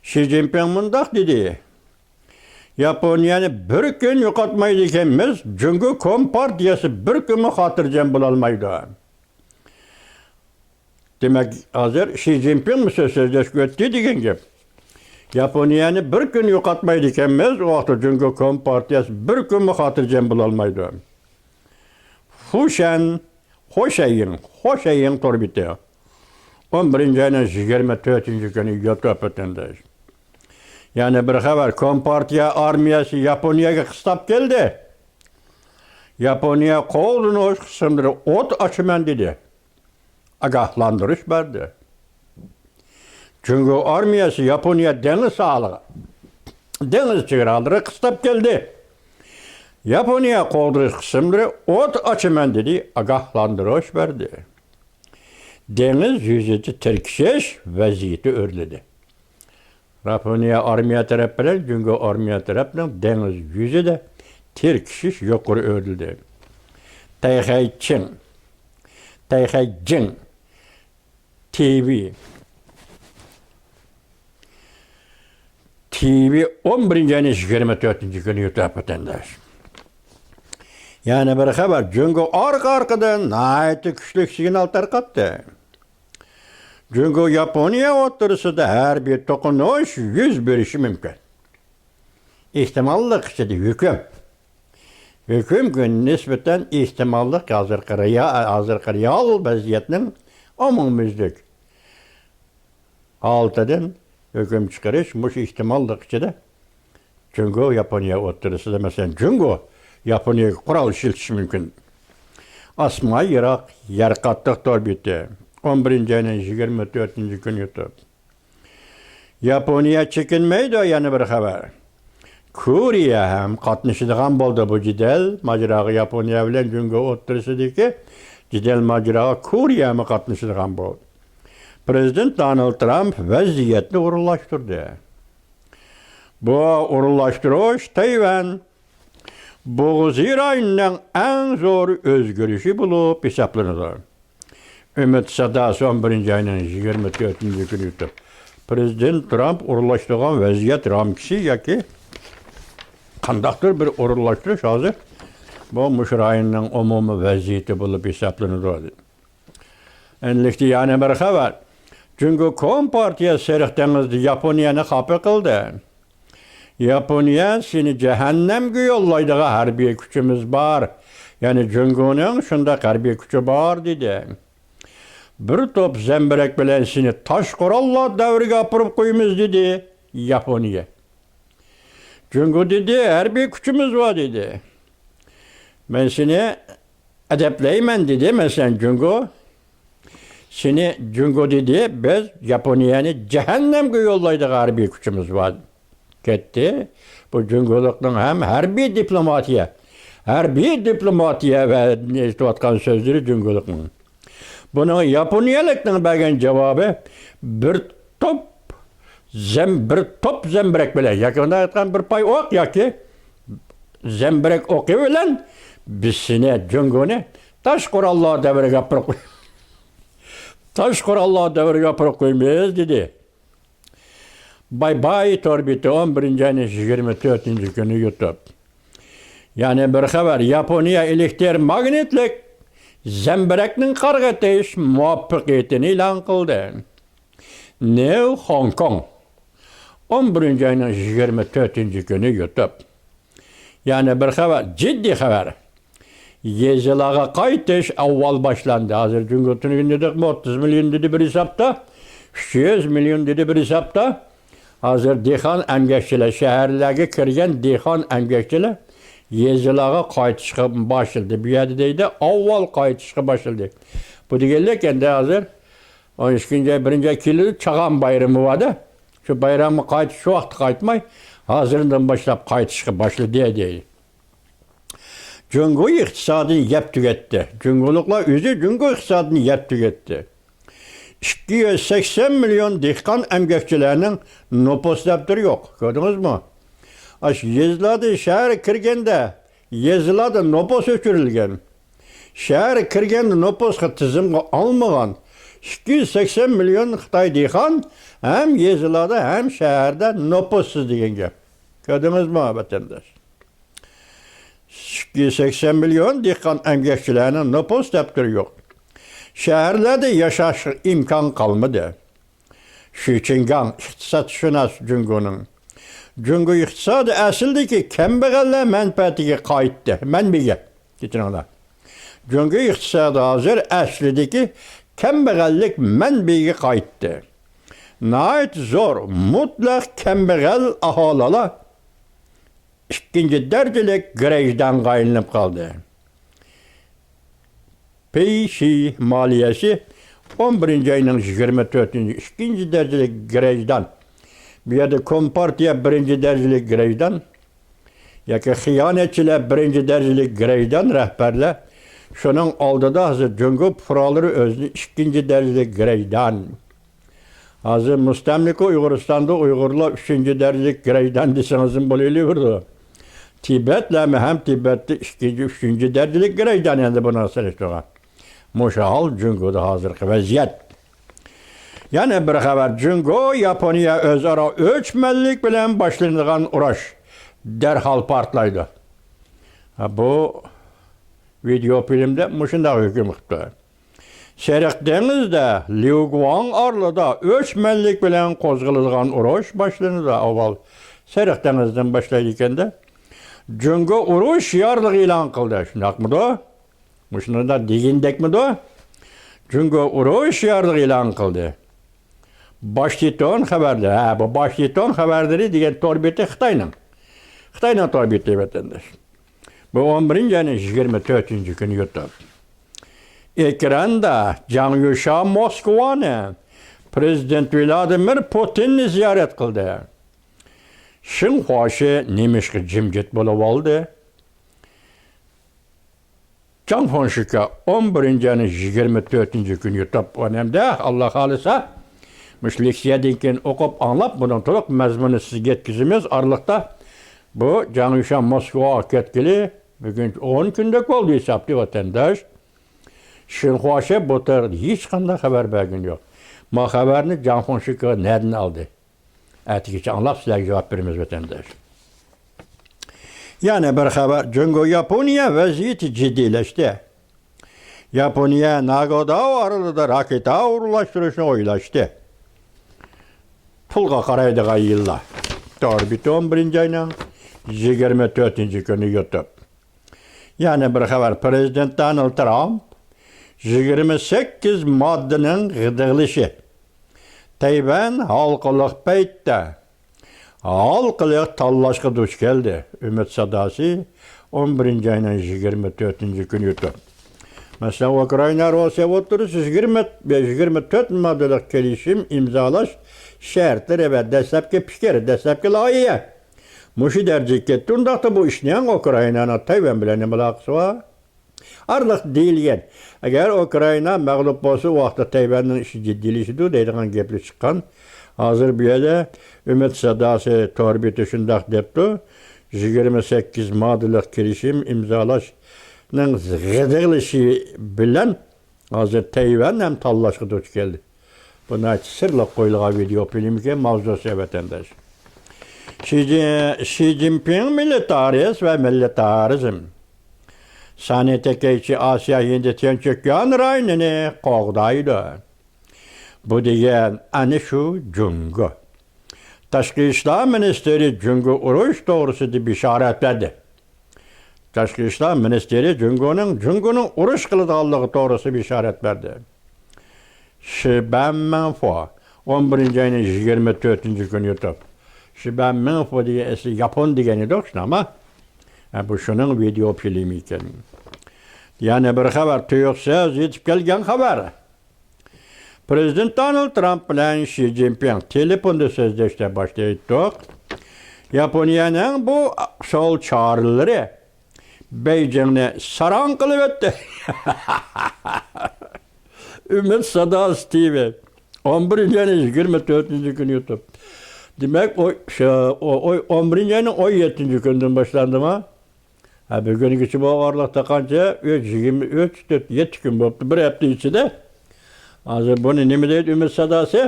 شى جىنپىڭ مۇنداق دېدى، ياپونىيەنى بىر كۈن يوقاتمايدىكەنمىز، جۇڭگو كومپارتىيەسى بىر كۈنمۇ خاتىرجەم بولالمايدۇ. دېمەك، ھازىر شى جىنپىڭمۇ سۆز سۆزلەشكە ئۆتتى دېگەن گەپ. ياپونىيەنى بىر كۈن يوقاتمايدىكەنمىز، ئۇ ۋاقىتتا جۇڭگو كومپارتىيەسى بىر كۈنمۇ خاتىرجەم بولالمايدۇ. فۇشەن، خوشەيىڭ، خوشەيىڭ تور بېتى. ئون بىرىنچى ئاينىڭ يىگىرمە تۆتىنچى كۈنى يۇتۇپ ئۆتەندە. يەنە بىر خەۋەر، كومپارتىيە ئارمىيەسى ياپونىيەگە قىستاپ كەلدى. ياپونىيە قوغدىنىش قىسىملىرى ئوت ئاچىمەن دېدى. ئاگاھلاندۇرۇش بەردى. جۇڭگو ئارمىيەسى ياپونىيە دېڭىز ساھىلىغا، دېڭىز چېگرالىرى قىستاپ كەلدى. ياپونىيە قوغدىنىش قىسىملىرى ئوت ئاچىمەن دېدى، ئاگاھلاندۇرۇش بەردى. دېڭىز يۈزىدە تىركىشىش ۋەزىيىتى ئۆرلىدى. ياپونىيە ئارمىيە تەرەپ بىلەن جۇڭگو ئارمىيە تەرەپنىڭ دېڭىز يۈزىدە تىركىشىش يۇقىرى ئۆرلىدى. تەيخەي چىڭ، تەيخەي جىڭ، تىۋى، تىۋى ئون بىرىنچى ئاينىڭ يىگىرمە تۆتىنچى كۈنى يۇتۇپ ۋەتەنداش. يەنە بىر خەۋەر، جۇڭگو ئارقا-ئارقىدىن ناھايىتى كۈچلۈك سىگنال تارقاتتى. جۇڭگو ياپونىيە ئوتتۇرىسىدا ھەربىي توقۇنۇش يۈز بېرىشى مۈمكۈن. ئېھتىماللىق ئىچىدە ھۆكۈم. ھۆكۈمگە نىسبەتەن ئېھتىماللىق ھازىرقى رېئا-، ھازىرقى رېئال ۋەزىيەتنىڭ ئومۇميۈزلۈك ھالىتىدىن ھۆكۈم چىقىرىش مۇشۇ ئېھتىماللىق ئىچىدە جۇڭگو ياپونىيە ئوتتۇرىسىدا، مەسىلەن، جۇڭگو ياپونىيەگە قورال ئىشلىتىشى مۇمكىن. ئاسما يىراق يەر قاتتىق تور بېتى، ئون بىرىنچى ئاينىڭ يىگىرمە تۆتىنچى كۈنى يۇتۇپ. ياپونىيە چېكىنمەيدۇ، يەنە بىر خەۋەر. كورېيە ھەم قاتنىشىدىغان بولدى بۇ جېدەل ماجىراغا، ياپونىيە بىلەن جۇڭگو ئوتتۇرىسىدىكى جېدەل ماجىراغا كورېيەمۇ قاتنىشىدىغان بولدى. پىرېزىدېنت دونالد ترامپ ۋەزىيەتنى ئورۇنلاشتۇردى. بۇ ئورۇنلاشتۇرۇش تەيۋەن بوغۇزى رايونىنىڭ ئەڭ زور ئۆزگىرىشى بولۇپ ھېسابلىنىدۇ. ئۈمىد ساداسى ئون بىرىنچى ئاينىڭ يىگىرمە تۆتىنچى كۈنى يۇتۇپ، پىرېزىدېنت ترامپ ئورۇنلاشتۇرغان ۋەزىيەت رامكىسى ياكى قانداقتۇر بىر ئورۇنلاشتۇرۇش ھازىر بۇ مۇشۇ رايوننىڭ ئومۇمىي ۋەزىيىتى بولۇپ ھېسابلىنىدۇ. ئەنلىكتە يەنە بىر خەۋەر. جۇڭگو كومپارتىيە سېرىق دېڭىزدا ياپونىيەنى خاپا قىلدى. ياپونىيە سېنى جەھەننەمگە يوللايدىغان ھەربىي كۈچىمىز بار. يەنى جۇڭگونىڭ شۇنداق ھەربىي كۈچى بار، دېدى. بىر توپ زەمبىرەك بىلەن سېنى تاش قوراللار دەۋرىگە ئاپىرىپ قويىمىز، دېدى ياپونىيە. جۇڭگو دېدى، ھەربىي كۈچىمىز بار، دېدى. مەن سېنى ئەدەپلەيمەن، دېدى. مەسىلەن، جۇڭگو سېنى، جۇڭگو دېدى، بىز ياپونىيەنى جەھەننەمگە يوللايدىغان ھەربىي كۈچىمىز بار. كەتتى. بۇ جۇڭگولۇقنىڭ ھەم ھەربىي دىپلوماتىيە، ھەربىي دىپلوماتىيە ۋە ئېيتىۋاتقان سۆزلىرى جۇڭگولۇقنىڭ. بۇنىڭ ياپونىيەلىكنىڭ بەرگەن جاۋابى بىر توپ زەم-، بىر توپ زەمبىرەك بىلەن ياكى ئۇنداق ئېيتقان بىر پاي ئوق ياكى زەمبىرەك ئوقى بىلەن بىز سېنى، جۇڭگونى تاش قوراللار دەۋرىگە ئاپىرىپ قوي-، تاش قوراللار دەۋرىگە ئاپىرىپ قويىمىز، دېدى. باي باي تور بېتى ئون بىرىنچى ئاينىڭ يىگىرمە تۆتىنچى كۈنى يۇتۇپ. يەنە بىر خەۋەر، ياپونىيە ئېلېكتر ماگنىتلىك زەمبىرەكنىڭ قارغىتىش مۇۋەپپەقىيىتىنى ئېلان قىلدى. نېۋ خوڭكوڭ، ئون بىرىنچى ئاينىڭ يىگىرمە تۆتىنچى كۈنى يۇتۇپ. يەنە بىر خەۋەر، جىددىي خەۋەر. يېزىلارغا قايتىش ئاۋۋال باشلاندى. ھازىر جۇڭگو تۈنۈگۈن دېدۇقمۇ، ئوتتۇز مىليون دېدى بىر ھېسابتا، ئۈچ يۈز مىليون دېدى بىر ھېسابتا. ھازىر دېھقان ئەمگەكچىلەر، شەھەرلەرگە كىرگەن دېھقان ئەمگەكچىلەر يېزىلارغا قايتىشقا باشلىدى. بۇ يەردە دەيدۇ، ئاۋۋال قايتىشقا باشلىدى. بۇ دېگەنلىك ئەمدى ھازىر ئون ئىككىنچى ئاي، بىرىنچى ئاي كېلىدۇ، چاغان بايرىمى بار-دە. شۇ بايرامغا قايتىش، شۇ ۋاقىتتا قايتماي، ھازىردىن باشلاپ قايتىشقا باشلىدى، دەيدۇ. جۇڭگو ئىقتىسادىنى يەپ تۈگەتتى. جۇڭگولۇقلار ئۆزى جۇڭگو ئىقتىسادىنى يەپ تۈگەتتى. ئىككى يۈز سەكسەن مىليون دېھقان ئەمگەكچىلەرنىڭ نوپۇس دەپتىرى يوق. كۆردىڭىزمۇ؟ ئاشۇ يېزىلاردا شەھەرگە كىرگەندە، يېزىلاردا نوپۇس ئۆچۈرۈلگەن. شەھەرگە كىرگەندە نوپۇسقا تىزىمغا ئالمىغان ئىككى يۈز سەكسەن مىليون خىتاي دېھقان ھەم يېزىلاردا، ھەم شەھەردە نوپۇسسىز دېگەن گەپ. كۆردىڭىزمۇ، ۋەتەنداش؟ ئىككى يۈز سەكسەن مىليون دېھقان ئەمگەكچىلەرنىڭ نوپۇس دەپتىرى يوق. شەھەرلەردە ياشاشقا ئىمكان قالمىدى. شۈ چىڭگاڭ، ئىقتىسادشۇناس جۇڭگونىڭ، جۇڭگو ئىقتىسادى ئەسلىدىكى كەمبەغەللەر مەنپەئەتىگە قايتتى. مەنبىگە، كەچۈرۈڭلار. جۇڭگو ئىقتىسادى ھازىر ئەسلىدىكى كەمبەغەللىك مەنبىگە قايتتى. ناھايىتى زور، مۇتلەق كەمبەغەل ئاھالىلەر ئىككىنچى دەرىجىلىك گىرەجدانغا ئايلىنىپ قالدى. پېيشى مالىيەسى ئون بىرىنچى ئاينىڭ يىگىرمە تۆتىنچى، ئىككىنچى دەرىجىلىك گىرەجدان. بۇ يەردە كومپارتىيە بىرىنچى دەرىجىلىك گىرەجدان ياكى خىيانەتچىلەر بىرىنچى دەرىجىلىك گىرەجدان رەھبەرلەر. شۇنىڭ ئالدىدا ھازىر جۇڭگو پۇقرالىرى ئۆزىنى ئىككىنچى دەرىجىلىك گىرەجدان. ھازىر مۇستەملىكە ئۇيغۇرىستاندا ئۇيغۇرلار ئۈچىنچى دەرىجىلىك گىرەيدان دېسىڭىزمۇ بولۇۋېرىدۇ. تىبەتلەرمۇ ھەم تىبەتتە ئىككىنچى، ئۈچىنچى دەرىجىلىك گىرەيدان ئەمدى بۇنىڭغا سېلىشتۇرغان. مۇشۇ ھال جۇڭگودا ھازىرقى ۋەزىيەت. يەنە بىر خەۋەر، جۇڭگو، ياپونىيە ئۆزئارا ئۆچمەنلىك بىلەن باشلىنىدىغان ئۇرۇش دەرھال پارتلايدۇ. ھە، بۇ ۋىدېئو فىلىمدە مۇشۇنداق ھۆكۈم قىپتۇ. سېرىق دېڭىزدا ليۇگۇاڭ ئارىلىدا ئۆچمەنلىك بىلەن قوزغىلىدىغان ئۇرۇش باشلىنىدۇ. ئاۋۋال سېرىق دېڭىزدىن باشلايدىكەن-دە. جۇڭگو ئۇرۇش شىئارلىقى ئېلان قىلدى. شۇنداقمىدۇ؟ مۇشۇنداق دېگىنىدەكمىدۇ؟ جۇڭگو ئۇرۇش شىئارلىقى ئېلان قىلدى. باشتىتون خەۋەرلىرى. ھە، بۇ باشتىتون خەۋەرلىرى دېگەن تور بېتى خىتاينىڭ. خىتاينىڭ تور بېتى، ۋەتەنداش. بۇ ئون بىرىنچى ئاينىڭ يىگىرمە تۆتىنچى كۈنى يۇتۇپ. ئېكراندا جاڭ يۈشا موسكۋانى، پىرېزىدېنت ۋلادىمىر پۇتىننى زىيارەت قىلدى. شېڭ خۇاشى نېمىشقا جىمجىت بولۇۋالدى؟ جاڭ فېڭشىكا ئون بىرىنچى ئاينىڭ يىگىرمە تۆتىنچى كۈنى يۇتۇپ، ئۇ نەمدە، ئاللا خالىسا، مۇشۇ لېكسىيەدىن كېيىن ئوقۇپ ئاڭلاپ، بۇنىڭ تولۇق مەزمۇنىنى سىزگە يەتكۈزىمىز. ئارىلىقتا بۇ جاڭ يۈشا موسكۋاغا كەتكىلى بۈگۈن ئون كۈندەك بولدى ھېسابتا، ۋەتەنداش. شېڭ خۇاشى بۇ تەرەپتە ھېچقانداق خەۋەر بەرگىنى يوق. ما خەۋەرنى جاڭ فېڭشىكا نەدىن ئالدى؟ ئەتىگىچە ئاڭلاپ سىلەرگە جاۋاب بېرىمىز، ۋەتەنداش. يەنە بىر خەۋەر، جۇڭگو ياپونىيە ۋەزىيىتى جىددىيلەشتى. ياپونىيە ناگاداۋ ئارىلىدا راكېتا ئورۇنلاشتۇرۇشنى ئويلاشتى. پۇلغا قارايدىغان يىللار. تور بېتى ئون بىرىنچى ئاينىڭ يىگىرمە تۆتىنچى كۈنى يۇتۇپ. يەنە بىر خەۋەر، پىرېزىدېنت دونالد ترامپ يىگىرمە سەككىز ماددىنىڭ غىدىقلىشى. تەيۋەن ھالقىلىق پەيتتە ھالقىلىق تاللاشقا دۇچ كەلدى. ئۈمىد ساداسى، ئون بىرىنچى ئاينىڭ يىگىرمە تۆتىنچى كۈنى يۇتۇپ. مەسىلەن، ئۇكرائىنا، روسىيە ئوتتۇرىسىدا يىگىرمە، يىگىرمە تۆت ماددىلىق كېلىشىم ئىمزالاش شەرتلىرى ۋە دەسلەپكى پىكىر، دەسلەپكى لايىھە مۇشۇ دەرىجىگە كەتتى. ئۇنداقتا بۇ ئىشنىڭ ئۇكرائىنانىڭ تەيۋەن بىلەن نېمە ئالاقىسى بار؟ ئارىلىقتا دېيىلگەن، ئەگەر ئۇكرائىنا مەغلۇپ بولسا، ئۇ ۋاقىتتا تەيۋەننىڭ ئىشى جىددىيلىشىدۇ دەيدىغان گەپلەر چىققان. ھازىر بۇ يەردە ئۈمىد ساداسى تور بېتى شۇنداق دەپتۇ، يىگىرمە سەككىز ماددىلىق كېلىشىم ئىمزالاشنىڭ غىدىقلىشى بىلەن ھازىر تەيۋەن ھەم تاللاشقا دۇچ كەلدى. بۇ ناھايىتى سىرلىق قويۇلغان ۋىدېئو فىلىمكەن، ماۋزۇسى ۋەتەنداش. شى جى-، شى جىنپىڭ مىلىتارىست ۋە مىلىتارىزم. سانى تېكەيچى ئاسىيا ھىندى تىنچ ئوكيان رايونىنى قوغدايدۇ. بۇ دېگەن ئەنە شۇ جۇڭگو. تاشقى ئىشلار مىنىستىرى جۇڭگو ئۇرۇش توغرىسىدا بېشارەت بەردى. تاشقى ئىشلار مىنىستىرى جۇڭگونىڭ، جۇڭگونىڭ ئۇرۇش قىلىدىغانلىقى توغرىسىدا بېشارەت بەردى. شى بەنمىڭفو، ئون بىرىنچى ئاينىڭ يىگىرمە تۆتىنچى كۈنى يۇتۇپ. شى بەنمىڭفو دېگەن ئەسلى ياپون دېگەن ئىدۇق، شۇنداقمۇ؟ ھە، بۇ شۇنىڭ ۋىدېئو فىلىمى ئىكەن. يەنە بىر خەۋەر، تۇيۇقسىز يېتىپ كەلگەن خەۋەر. پىرېزىدېنت دونالد ترامپ بىلەن شى جىنپىڭ تېلېفوندا سۆزلەشتە باشتا ئېيتتۇق. ياپونىيەنىڭ بۇ ئۇسسۇل چارىلىرى بېيجىڭنى ساراڭ قىلىۋەتتى. ئۈمىد ساداسى تىۋى. ئون بىرىنچى ئاينىڭ يىگىرمە تۆتىنچى كۈنى يۇتۇپ. دېمەك، ئۇ، شۇ، ئۇ، ئۇ، ئون بىرىنچى ئاينىڭ ئون يەتتىنچى كۈنىدىن باشلاندىما؟ ھە، بۈگۈنگىچە بۇ ئارىلىقتا قانچە؟ ئۈچ، يىگىرمە ئۈچ، تۆت، يەتتە كۈن بوپتۇ، بىر ھەپتە ئىچىدە. ھازىر بۇنى نېمە دەيدۇ ئۈمىد ساداسى؟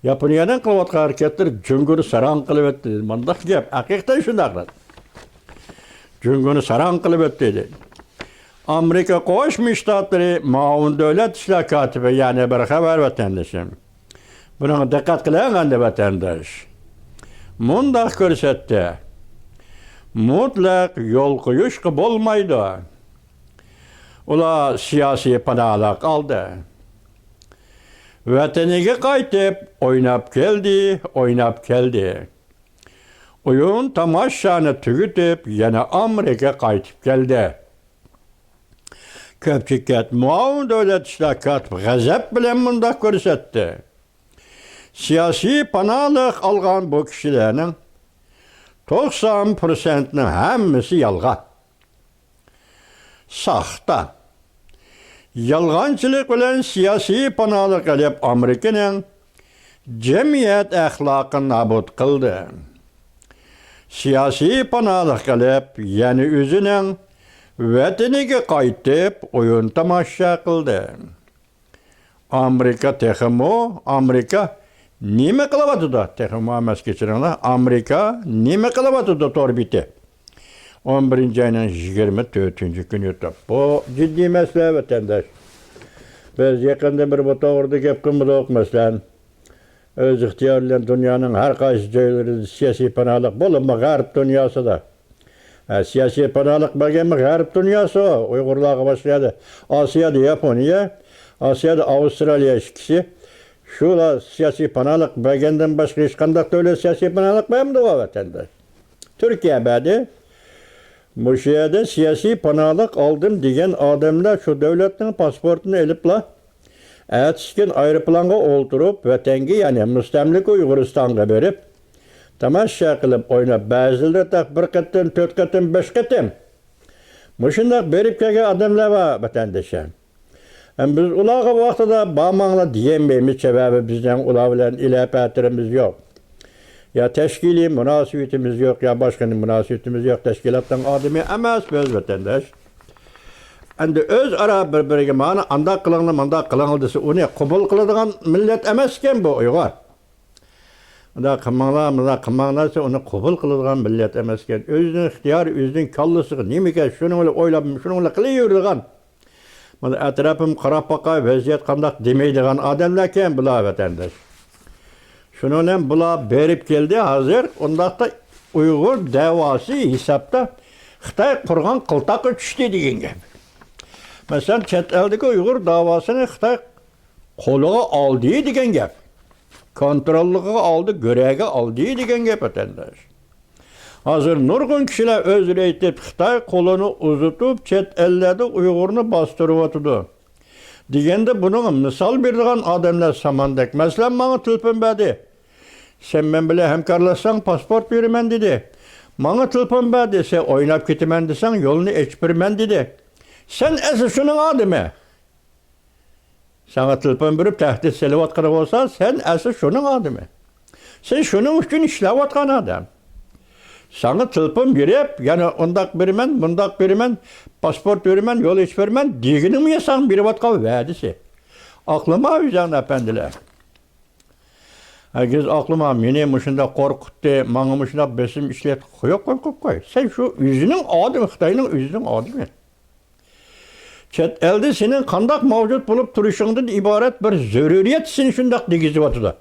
ياپونىيەنىڭ قىلىۋاتقان ھەرىكەتلىرى جۇڭگونى ساراڭ قىلىۋەتتى. مانداق گەپ، ھەقىقەتەن شۇنداق. جۇڭگونى ساراڭ قىلىۋەتتى دەيدۇ. ئامېرىكا قوشما شتاتلىرى مۇئاۋىن دۆلەت ئىشلار كاتىپى يەنە بىر خەۋەر، ۋەتەندىشىم. بۇنىڭغا دىققەت قىلىڭ ئەمدى، ۋەتەنداش. مۇنداق كۆرسەتتى. مۇتلەق يول قويۇشقا بولمايدۇ. ئۇلار سىياسىي پاناھلىق ئالدى. ۋەتىنىگە قايتىپ، ئويناپ كەلدى، ئويناپ كەلدى. ئويۇن تاماشانى تۈگىتىپ، يەنە ئامېرىكىغا قايتىپ كەلدى. كۆپچىكەت مۇئاۋىن دۆلەت ئىشلار كاتىپى غەزەپ بىلەن مۇنداق كۆرسەتتى. سىياسىي پاناھلىق ئالغان بۇ كىشىلەرنىڭ توقسان پىرسەنتنىڭ ھەممىسى يالغان. ساختا. يالغانچىلىق بىلەن سىياسىي پاناھلىق ئېلىپ، ئامېرىكىنىڭ جەمئىيەت ئەخلاقىنى نابۇت قىلدى. سىياسىي پاناھلىق قىلىپ، يەنە ئۆزىنىڭ ۋەتىنىگە قايتىپ، ئويۇن تاماشا قىلدى. ئامېرىكا تېخىمۇ، ئامېرىكا نېمە قىلىۋاتىدۇ؟ تېخىمۇ ئەمەس، كەچۈرۈڭلار. ئامېرىكا نېمە قىلىۋاتىدۇ؟ تور بېتى. ئون بىرىنچى ئاينىڭ يىگىرمە تۆتىنچى كۈنى يۈتۈپ. بۇ جىددىي مەسىلە، ۋەتەنداش. بىز يېقىندا بىر بۇ توغرىدا گەپ قىلمىدۇق، مەسىلەن. ئۆز ئىختىيارى بىلەن دۇنيانىڭ ھەر قايسى جايلىرىدا سىياسىي پاناھلىق، بولۇپمۇ غەرب دۇنياسىدا. ھە، سىياسىي پاناھلىق بەرگەنمۇ غەرب دۇنياسى، ئۇيغۇرلارغا باشقا يەردە، ئاسىيادا ياپونىيە، ئاسىيادا ئاۋسترالىيە ئىككىسى. شۇلار سىياسىي پاناھلىق بەرگەندىن باشقا ھېچقانداق دۆلەت سىياسىي پاناھلىق بەرمىدىغۇ، ۋەتەنداش. تۈركىيە بەردى. مۇشۇ يەردە سىياسىي پاناھلىق ئالدىم دېگەن ئادەملەر شۇ دۆلەتنىڭ پاسپورتىنى ئېلىپلا، ئەتىسى كۈن ئايروپىلانغا ئولتۇرۇپ، ۋەتەنگە، يەنى مۇستەملىكە ئۇيغۇرىستانغا بېرىپ، تاماشا قىلىپ، ئويناپ، بەزىلىرى تاق بىر قېتىم، تۆت قېتىم، بەش قېتىم مۇشۇنداق بېرىپ كەلگەن ئادەملەر بار، ۋەتەندىشىم. ھەم بىز ئۇلارغا ۋاقتىدا بارماڭلار دېيەلمەيمىز، سەۋەبى بىزنىڭ ئۇلار بىلەن ئېلە-پەتىرىمىز يوق. يا تەشكىلىي مۇناسىۋىتىمىز يوق، يا باشقا مۇناسىۋىتىمىز يوق، تەشكىلاتنىڭ ئادىمى ئەمەس بىز، ۋەتەنداش. ئەمدى ئۆزئارا بىر-بىرىگە مانا ئانداق قىلىڭلار، مانداق قىلىڭلار دېسە، ئۇنى قوبۇل قىلىدىغان مىللەت ئەمەسكەن بۇ ئۇيغۇر. ئۇنداق قىلماڭلار، مۇنداق قىلماڭلار دېسە، ئۇنى قوبۇل قىلىدىغان مىللەت ئەمەسكەن. ئۆزىنىڭ ئىختىيارى، ئۆزىنىڭ كاللىسىغا نېمە كەلسە، شۇنىڭ بىلەن ئويلاپ، شۇنىڭ بىلەن قىلىۋېرىدىغان. مانا ئەتراپىم قاراپ باقاي، ۋەزىيەت قانداق دېمەيدىغان ئادەملەركەن بۇلار، ۋەتەنداش. شۇنىڭ بىلەن بۇلار بېرىپ كەلدى، ھازىر ئۇنداقتا ئۇيغۇر دەۋاسى ھېسابتا خىتاي قۇرغان قىلتاققا چۈشتى دېگەن گەپ. مەسىلەن، چەت ئەلدىكى ئۇيغۇر داۋاسىنى خىتاي قولىغا ئالدى دېگەن گەپ. كونتروللۇقىغا ئالدى، گۆرەگە ئالدى دېگەن گەپ، ۋەتەنداش. ھازىر نۇرغۇن كىشىلەر ئۆزلىرى ئېيتىپ، خىتاي قولىنى ئۇزىتىپ، چەت ئەللەردە ئۇيغۇرنى باستۇرۇۋاتىدۇ. دېگەندە بۇنىڭغا مىسال بېرىدىغان ئادەملەر ساماندەك. مەسىلەن، ماڭا تېلېفون بەردى. سەن مەن بىلەن ھەمكارلاشساڭ، پاسپورت بېرىمەن دېدى. ماڭا تېلېفون بەردى، سەن ئويناپ كېتىمەن دېسەڭ، يولنى ئېچىپ بېرىمەن دېدى. سەن ئەسلى شۇنىڭ ئادىمى. ساڭا تېلېفون بېرىپ تەھدىت سېلىۋاتقىنى بولسا، سەن ئەسلى شۇنىڭ ئادىمى. سەن شۇنىڭ ئۈچۈن ئىشلەۋاتقان ئادەم. ساڭا تېلېفون بېرىپ، يەنە ئۇنداق بېرىمەن، مۇنداق بېرىمەن، پاسپورت بېرىمەن، يول ئېچىپ بېرىمەن دېگىنىمۇ يا ساڭا بېرىۋاتقان ۋەدىسى. ئاقلىما ئۆزۈڭنى، ئەپەندىلەر. ھەرگىز ئاقلىما، مېنى مۇشۇنداق قورقۇتتى، ماڭا مۇشۇنداق بېسىم ئىشلەتتى. يوق، قوي، قويۇپ قوي. سەن شۇ ئۆزىنىڭ ئادىمى، خىتاينىڭ ئۆزىنىڭ ئادىمى. چەت ئەلدە سېنىڭ قانداق مەۋجۇت بولۇپ تۇرۇشۇڭدىن ئىبارەت بىر زۆرۈرىيەت سېنى شۇنداق دېگۈزۈۋاتىدۇ.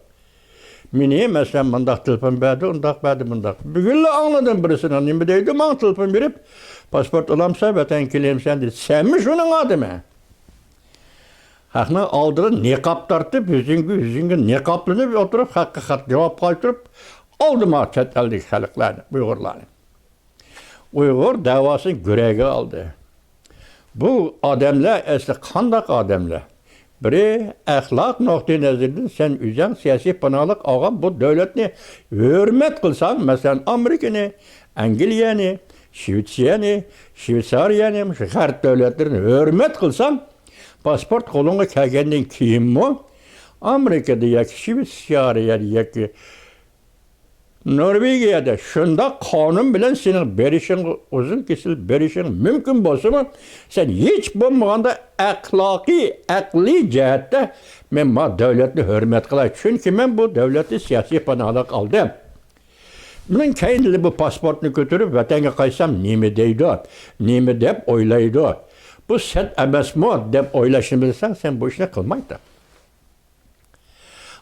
مېنى، مەسىلەن، مۇنداق تېلېفون بەردى، ئۇنداق بەردى، مۇنداق. بۈگۈنلا ئاڭلىدىم بىرسىنىڭ نېمە دەيدۇ، ماڭا تېلېفون بېرىپ، پاسپورت ئالامسەن، ۋەتەنگە كېلەمسەن دېدى. سەنمۇ شۇنىڭ ئادىمى. خەقنىڭ ئالدىدا نىقاب تارتىپ، يۈزۈڭگە، يۈزۈڭگە نىقابلىنىپ ئولتۇرۇپ، خەققە خەت جاۋاب قايتۇرۇپ، ئالدىما چەت ئەلدىكى خەلقلەرنى، ئۇيغۇرلارنى. ئۇيغۇر دەۋاسىنى گۆرەگە ئالدى. بۇ ئادەملەر ئەسلى قانداق ئادەملەر؟ بىرى، ئەخلاق نۇقتىئى نەزىرىدىن سەن ئۆزۈڭ سىياسىي پاناھلىق ئالغان بۇ دۆلەتنى ھۆرمەت قىلساڭ، مەسىلەن، ئامېرىكىنى، ئەنگلىيەنى، شىۋېتسىيەنى، شىۋېتسارىيەنى، مۇشۇ غەرب دۆلەتلىرىنى ھۆرمەت قىلساڭ، پاسپورت قولۇڭغا كەلگەندىن كېيىنمۇ ئامېرىكىدا ياكى شىۋېتسىيەدە ياكى نورۋېگىيەدە شۇنداق قانۇن بىلەن سېنىڭ بېرىشىڭ، ئۇزۇن كېسىل بېرىشىڭ مۇمكىن بولسىمۇ، سەن ھېچ بولمىغاندا ئەخلاقىي، ئەقلىي جەھەتتە مەن ما دۆلەتنى ھۆرمەت قىلاي، چۈنكى مەن بۇ دۆلەتتە سىياسىي پاناھلىق ئالدىم. بۇنىڭ كەينىدىلا بۇ پاسپورتنى كۆتۈرۈپ ۋەتەنگە قايتسام نېمە دەيدۇ، نېمە دەپ ئويلايدۇ، بۇ سەت ئەمەسمۇ دەپ ئويلاشنى بىلسەڭ، سەن بۇ ئىشنى قىلمايتتىڭ.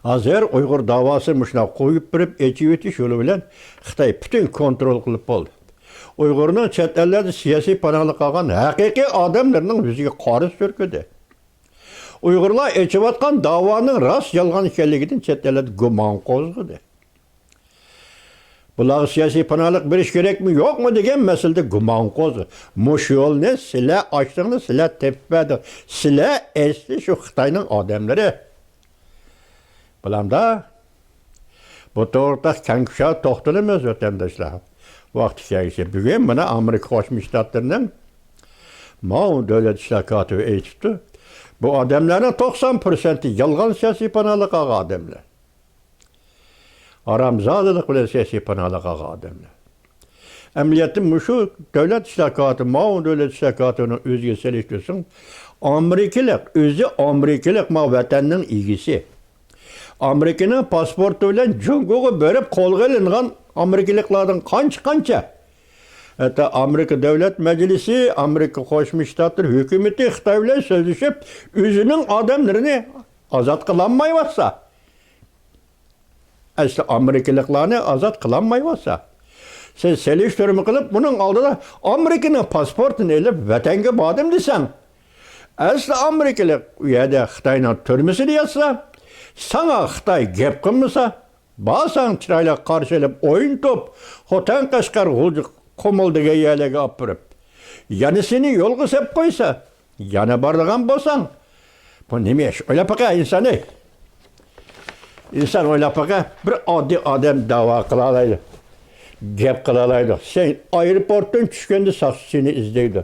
ھازىر ئۇيغۇر داۋاسى مۇشۇنداق قويۇپ بېرىپ، ئېچىۋېتىش يولى بىلەن خىتاي پۈتۈن كونترول قىلىپ بولدى. ئۇيغۇرنىڭ چەت ئەللەردە سىياسىي پاناھلىق ئالغان ھەقىقىي ئادەملىرىنىڭ يۈزىگە قارا سۈركىدى. ئۇيغۇرلار ئېچىۋاتقان داۋانىڭ راست يالغان ئىكەنلىكىدىن چەت ئەللەردە گۇمان قوزغىدى. بۇلارغا سىياسىي پاناھلىق بېرىش كېرەكمۇ، يوقمۇ دېگەن مەسىلىدە گۇمان قوزغىدى. مۇشۇ يولنى سىلەر ئاچتىڭلار، سىلەر تېپىپ بەردىڭ. سىلەر ئەسلى شۇ خىتاينىڭ ئادەملىرى. بولامدا، بۇ توغرىدا كەڭ كۇشادە توختىلىمىز، ۋەتەنداشلار. ۋاقتى كەلگۈچە. بۈگۈن مانا ئامېرىكا قوشما شتاتلىرىنىڭ ماۋۇ دۆلەت ئىشلار كاتىپى ئېيتىپتۇ، بۇ ئادەملەرنىڭ توقسان پىرسەنتى يالغان سىياسىي پاناھلىق ئالغان ئادەملەر. ھارامزادىلىق بىلەن سىياسىي پاناھلىق ئالغان ئادەملەر. ئەمەلىيەتتە مۇشۇ دۆلەت ئىشلار كاتىپى، ماۋۇ دۆلەت ئىشلار كاتىپىنىڭ ئۆزىگە سېلىشتۇرساڭ، ئامېرىكىلىق، ئۆزى ئامېرىكىلىق، ماۋۇ ۋەتەننىڭ ئىگىسى. ئامېرىكىنىڭ پاسپورتى بىلەن جۇڭگوغا بېرىپ قولغا ئېلىنغان ئامېرىكىلىقلاردىن قانچە-قانچە. ھەتتا ئامېرىكا دۆلەت مەجلىسى، ئامېرىكا قوشما شتاتلىرى ھۆكۈمىتى خىتاي بىلەن سۆزلىشىپ، ئۆزىنىڭ ئادەملىرىنى ئازاد قىلالمايۋاتسا، ئەسلى ئامېرىكىلىقلارنى ئازاد قىلالمايۋاتسا، سەن سېلىشتۇرما قىلىپ، بۇنىڭ ئالدىدا ئامېرىكىنىڭ پاسپورتىنى ئېلىپ، ۋەتەنگە باردىم دېسەڭ، ئەسلى ئامېرىكىلىق ئۇ يەردە خىتاينىڭ تۈرمىسىدە ياتسا، ساڭا خىتاي گەپ قىلمىسا، بارساڭ چىرايلىق قارشى ئېلىپ، ئوينىتىپ، خوتەن، قەشقەر، غۇلجا، قۇمۇل دېگەن يەرلەرگە ئاپىرىپ، يەنە سېنى يولغا سېلىپ قويسا، يەنە بارىدىغان بولساڭ، بۇ نېمە ئىش؟ ئويلاپ باقە، ئىنسان، ئەي. ئىنسان ئويلاپ باقە، بىر ئاددىي ئادەم داۋا قىلالايدۇ، گەپ قىلالايدۇ. سەن ئايروپورتتىن چۈشكەندە ساقچى سېنى ئىزدەيدۇ.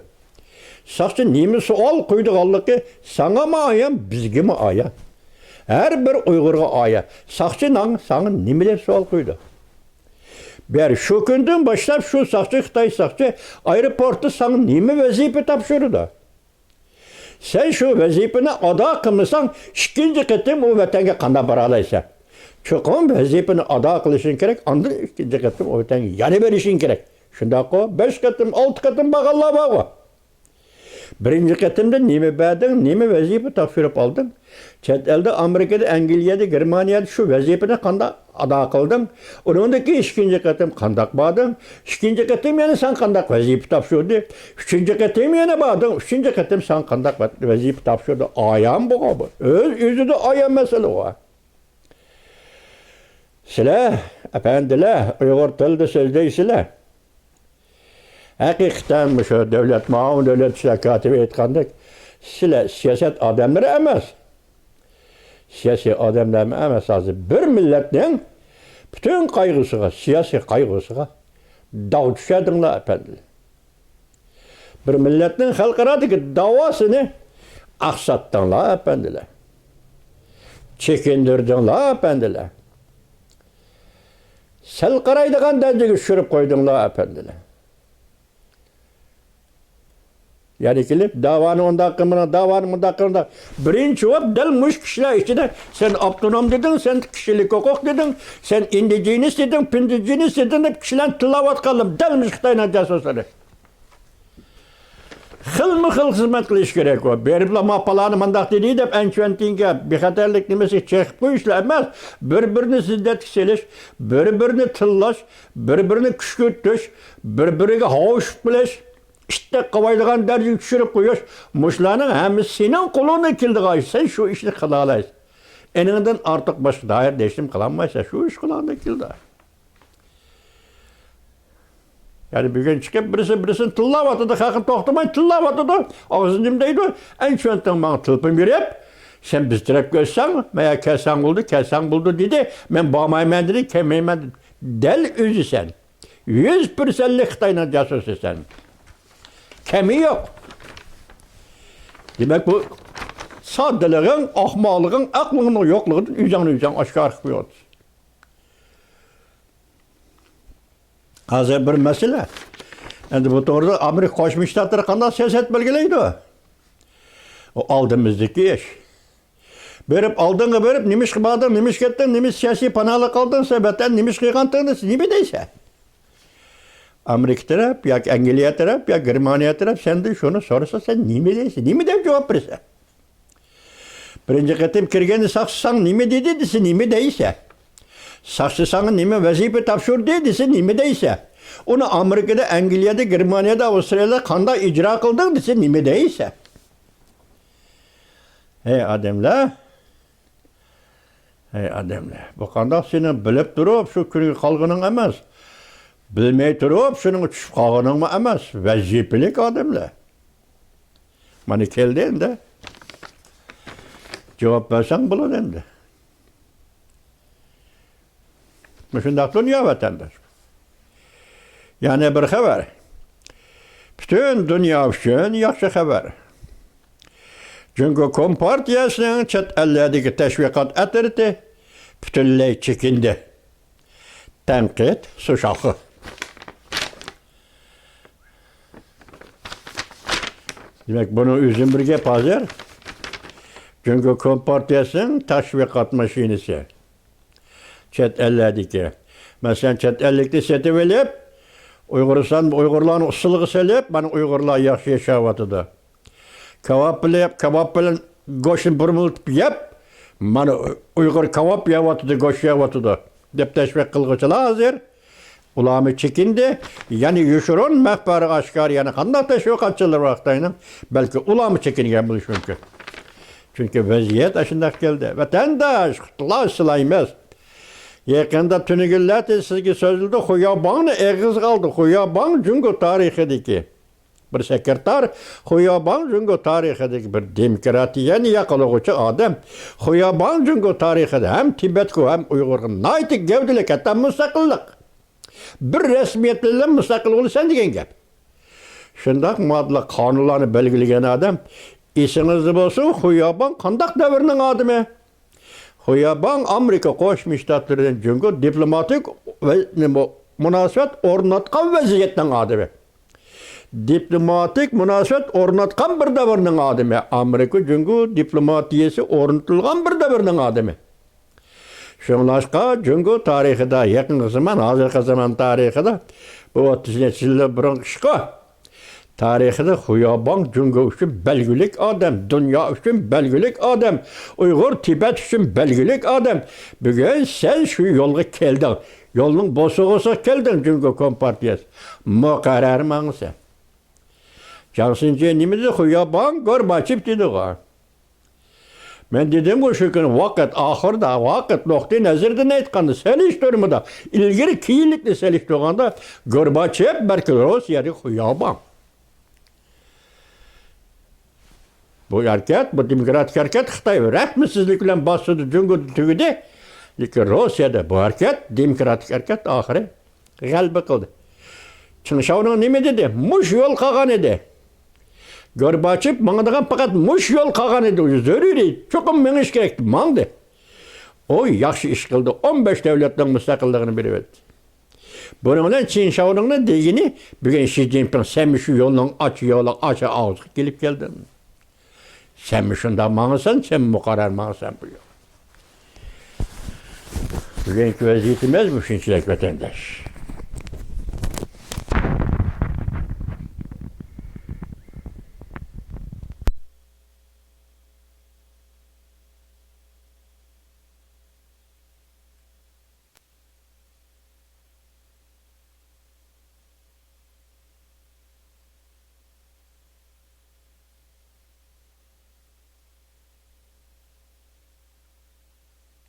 ساقچى نېمە سوئال قويىدىغانلىقى ساڭىمۇ ئايان، بىزگىمۇ ئايان. ھەر بىر ئۇيغۇرغا ئايان. ساقچى ناڭ-، ساڭا نېمە دەپ سوئال قويىدۇ؟ بەر، شۇ كۈندىن باشلاپ شۇ ساقچى، خىتاي ساقچى ئايروپورتتا ساڭا نېمە ۋەزىپە تاپشۇرىدۇ؟ سەن شۇ ۋەزىپىنى ئادا قىلمىساڭ، ئىككىنچى قېتىم ئۇ ۋەتەنگە قانداق بارالايسەن؟ چوقۇم ۋەزىپىنى ئادا قىلىشىڭ كېرەك، ئاندىن ئىككىنچى قېتىم ئۇ ۋەتەنگە يەنە بېرىشىڭ كېرەك. شۇنداققۇ؟ بەش قېتىم، ئالتە قېتىم بارغانلار بارغۇ. بىرىنچى قېتىمدا نېمە بەردىڭ، نېمە ۋەزىپە تاپشۇرۇپ ئالدىڭ؟ چەت ئەلدە، ئامېرىكىدا، ئەنگلىيەدە، گېرمانىيەدە شۇ ۋەزىپىنى قانداق ئادا قىلدىڭ؟ ئۇنىڭدىن كېيىن ئىككىنچى قېتىم قانداق باردىڭ؟ ئىككىنچى قېتىم يەنە ساڭا قانداق ۋەزىپە تاپشۇردى؟ ئۈچىنچى قېتىم يەنە باردىڭ، ئۈچىنچى قېتىم ساڭا قانداق ۋە-، ۋەزىپە تاپشۇردى؟ ئايان بۇغۇ بۇ. ئۆز-ئۆزىدە ئايان مەسىلە بۇ. سىلەر، ئەپەندىلەر، ئۇيغۇر تىلىدا سۆزلەيسىلەر. ھەقىقەتەن مۇشۇ دۆلەت، ماۋۇ دۆلەت ئىشلار كاتىپى ئېيتقاندەك، سىلەر سىياسەت ئادەملىرى ئەمەس. سىياسىي ئادەملەرمۇ ئەمەس، ھازىر بىر مىللەتنىڭ پۈتۈن قايغۇسىغا، سىياسىي قايغۇسىغا داغ چۈشەردىڭلار، ئەپەندىلەر. بىر مىللەتنىڭ خەلقئارادىكى داۋاسىنى ئاقساتتىڭلار، ئەپەندىلەر. چېكىندۈردۈڭلار، ئەپەندىلەر. سەل قارايدىغان دەرىجىگە چۈشۈرۈپ قويدۇڭلار، ئەپەندىلەر. يەنە كېلىپ، داۋانى ئۇنداق قىلمىدىڭ، داۋانى مۇنداق قىلمىدىڭ. بىرىنچى بولۇپ، دەل مۇشۇ كىشىلەر ئىچىدە سەن ئاپتونوم دېدىڭ، سەن كىشىلىك ھوقۇق دېدىڭ، سەن ئىندىجېنىس دېدىڭ، پىندىجېنىس دېدىڭ دەپ كىشىلەرنى تىللاۋاتقانلىرىم دەل مۇشۇ خىتاينىڭ جاسۇسلىرى. خىلمۇ خىل خىزمەت قىلىش كېرەك ئۇ. بېرىپلا ما پالانى مانداق دېدى دەپ ئەنچۈەنتىڭگە بىخەتەرلىك نېمىسىگە چېقىپ قويۇشلا ئەمەس، بىر-بىرىنى زىددەتكە سېلىش، بىر-بىرىنى تىللاش، بىر-بىرىنى كۈشكۈرتۈش، بىر-بىرىگە ھاۋشىپ قىلىش، ئىتتەك قاۋايدىغان دەرىجىگە چۈشۈرۈپ قويۇش، مۇشۇلارنىڭ ھەممىسى سېنىڭ قولۇڭدىن كېلىدىغان ئىش. سەن شۇ ئىشنى قىلالايسەن. ئېنىڭدىن ئارتۇق باشقا دائىرىدە ھېچنېمە قىلالمايسەن. شۇ ئىش قولۇڭدىن كېلىدۇ. يەنى بۈگۈن چىقىپ بىرسى بىرسىنى تىللاۋاتىدۇ، خەقنى توختىماي تىللاۋاتىدۇ. ئاغزىنى نېمە دەيدۇ؟ ئەنچۈەنتىڭ ماڭا تېلېفون بېرىپ، سەن بىز تەرەپكە ئۆتسەڭ، مايا كەلسەڭ بولدى، كەلسەڭ بولدى دېدى. مەن بارمايمەن دېدى، كەلمەيمەن دېدى. دەل ئۆزى سەن. يۈز پىرسەنتلىك خىتاينىڭ جاسۇسى سەن. كەمى يوق. دېمەك، بۇ ساددىلىقىڭ، ئاخماقلىقىڭ، ئەقلىڭنىڭ يوقلۇقىدىن ئۆزۈڭنى ئۆزۈڭ ئاشكارا قىلىپ قويۇۋاتىسەن. ھازىر بىر مەسىلە. ئەمدى بۇ توغرىدا ئامېرىكا قوشما شتاتلىرى قانداق سىياسەت بەلگىلەيدۇ؟ ئۇ ئالدىمىزدىكى ئىش. بېرىپ، ئالدىڭغا بېرىپ، نېمىشقا باردىڭ، نېمىشقا كەتتىڭ، نېمە سىياسىي پاناھلىق ئالدىڭ، سەن ۋەتەن نېمىشقا يىغانتىڭ دېسە، نېمە دەيسەن؟ ئامېرىكا تەرەپ ياكى ئەنگلىيە تەرەپ ياكى گېرمانىيە تەرەپ سەندىن شۇنى سورىسا، سەن نېمە دەيسەن، نېمە دەپ جاۋاب بېرىسەن؟ بىرىنچى قېتىم كىرگەندە ساقچى ساڭا نېمە دېدى دېسە، نېمە دەيسەن؟ ساقچى ساڭا نېمە ۋەزىپە تاپشۇردى دېسە، نېمە دەيسەن؟ ئۇنى ئامېرىكىدا، ئەنگلىيەدە، گېرمانىيەدە، ئاۋسترالىيەدە قانداق ئىجرا قىلدىڭ دېسە، نېمە دەيسەن؟ ھەي ئادەملەر! ھەي ئادەملەر! بۇ قانداق سېنىڭ بىلىپ تۇرۇپ شۇ كۈنگە قالغىنىڭ ئەمەس، بىلمەي تۇرۇپ شۇنىڭغا چۈشۈپ قالغىنىڭمۇ ئەمەس، ۋەزىپىلىك ئادەملەر. مانا كەلدى ئەمدى. جاۋاب بەرسەڭ بولىدۇ ئەمدى. مۇشۇنداق دۇنيا ۋەتەنداش. يەنە بىر خەۋەر. پۈتۈن دۇنيا ئۈچۈن ياخشى خەۋەر. جۇڭگو كومپارتىيەسىنىڭ چەت ئەللەردىكى تەشۋىقات ئەترىتى پۈتۈنلەي چېكىندى. تەنقىد سۇ شاخى. دېمەك، بۇنىڭ ئۆزىمۇ بىر گەپ ھازىر. جۇڭگو كومپارتىيەسىنىڭ تەشۋىقات ماشىنىسى. چەت ئەللەردىكى. مەسىلەن، چەت ئەللىكنى سېتىۋېلىپ، ئۇيغۇرىستان، ئۇيغۇرلارنى ئۇسسۇلغا سېلىپ، مانا ئۇيغۇرلار ياخشى ياشاۋاتىدۇ. كاۋاپ بىلەن، كاۋاپ بىلەن گۆشنى بۇرمىلىتىپ يەپ، مانا ئۇيغۇر كاۋاپ يەۋاتىدۇ، گۆش يەۋاتىدۇ، دەپ تەشۋىق قىلغۇچىلار ھازىر. ئۇلارمۇ چېكىندى. يەنى يوشۇرۇن، مەخپىي، ئاشكارا، يەنە قانداق تەشۋىقاتچىلار بار خىتاينىڭ؟ بەلكى ئۇلارمۇ چېكىنگەن بولۇشى مۇمكىن. چۈنكى ۋەزىيەت ئاشۇنداق كەلدى. ۋەتەنداش، قۇتلار سىلەيمىز. يېقىندا تۈنۈگۈنلەردە سىزگە سۆزلىدى، خۇياباڭنى ئېغىزغا ئالدى. خۇياباڭ جۇڭگو تارىخىدىكى بىر سېكرېتار، خۇياباڭ جۇڭگو تارىخىدىكى بىر دېموكراتىيەنى ياقلىغۇچى ئادەم. خۇياباڭ جۇڭگو تارىخىدا ھەم تىبەتكە، ھەم ئۇيغۇرغا ناھايىتى گەۋدىلىك، ھەتتا مۇستەقىللىق. بىر رەسمىيەت بىلەن مۇستەقىل بولىسەن دېگەن گەپ. شۇنداق ماددىلىق قانۇنلارنى بەلگىلىگەن ئادەم. ئېسىڭىزدە بولسۇن، خۇياباڭ قانداق دەۋرنىڭ ئادىمى؟ خۇياباڭ ئامېرىكا قوشما شتاتلىرىدىن جۇڭگو دىپلوماتىك ۋە نېمە، مۇناسىۋەت ئورناتقان ۋەزىيەتنىڭ ئادىمى. دىپلوماتىك مۇناسىۋەت ئورناتقان بىر دەۋرنىڭ ئادىمى. ئامېرىكا جۇڭگو دىپلوماتىيەسى ئورنىتىلغان بىر دەۋرنىڭ ئادىمى. شۇڭلاشقا، جۇڭگو تارىخىدا يېقىنقى زامان، ھازىرقى زامان تارىخىدا، بۇ ئوتتۇز نەچچە يىل بۇرۇنقى ئىشقۇ. تارىخىدا خۇياباڭ جۇڭگو ئۈچۈن بەلگىلىك ئادەم، دۇنيا ئۈچۈن بەلگىلىك ئادەم، ئۇيغۇر، تىبەت ئۈچۈن بەلگىلىك ئادەم. بۈگۈن سەن شۇ يولغا كەلدىڭ، يولنىڭ بوسۇغىسىغا كەلدىڭ، جۇڭگو كومپارتىيەسى. مۇقەررەر ماڭىسەن. جاڭ شىنجيې نېمە دېدى؟ خۇياباڭ گورباچېف دېدىغۇ. مەن دېدىمغۇ شۇ كۈنى، ۋاقىت ئاخىرىدا، ۋاقىت نۇقتىئى نەزىرىدىن ئېيتقاندا، سېلىشتۇرمىدا، ئىلگىرى كېيىنلىكنى سېلىشتۇرغاندا، گورباچېف بەلكى روسىيەدىكى خۇياباڭ. بۇ ھەرىكەت، بۇ دېموكراتىك ھەرىكەت خىتاي رەھمىسىزلىك بىلەن باستۇردى، جۇڭگودا تۈگىدى. لېكىن روسىيەدە بۇ ھەرىكەت، دېموكراتىك ھەرىكەت ئاخىرى غەلىبە قىلدى. چېڭ شياۋنىڭ نېمە دېدى؟ مۇش يول قالغان ئىدى. گورباچېف ماڭىدىغان پەقەت مۇش يول قالغان ئىدى. زۆرۈرىي، چوقۇم مېڭىش كېرەك دەپ ماڭدى. ئۇ ياخشى ئىش قىلدى. ئون بەش دۆلەتنىڭ مۇستەقىللىقىنى بېرىۋەتتى. بۇنىڭ بىلەن چېن شياۋنىڭنىڭ دېگىنى، بۈگۈن شى جىنپىڭ، سەن شۇ يولنىڭ ئاچا يولى، ئاچا ئاغزىغا كېلىپ كەلدىڭ. سەن شۇنداق ماڭىسەن، سەن مۇقەررەر ماڭىسەن بۇ يول. بۈگۈنكى ۋەزىيىتىمىز مۇشۇنچىلىك، ۋەتەنداش.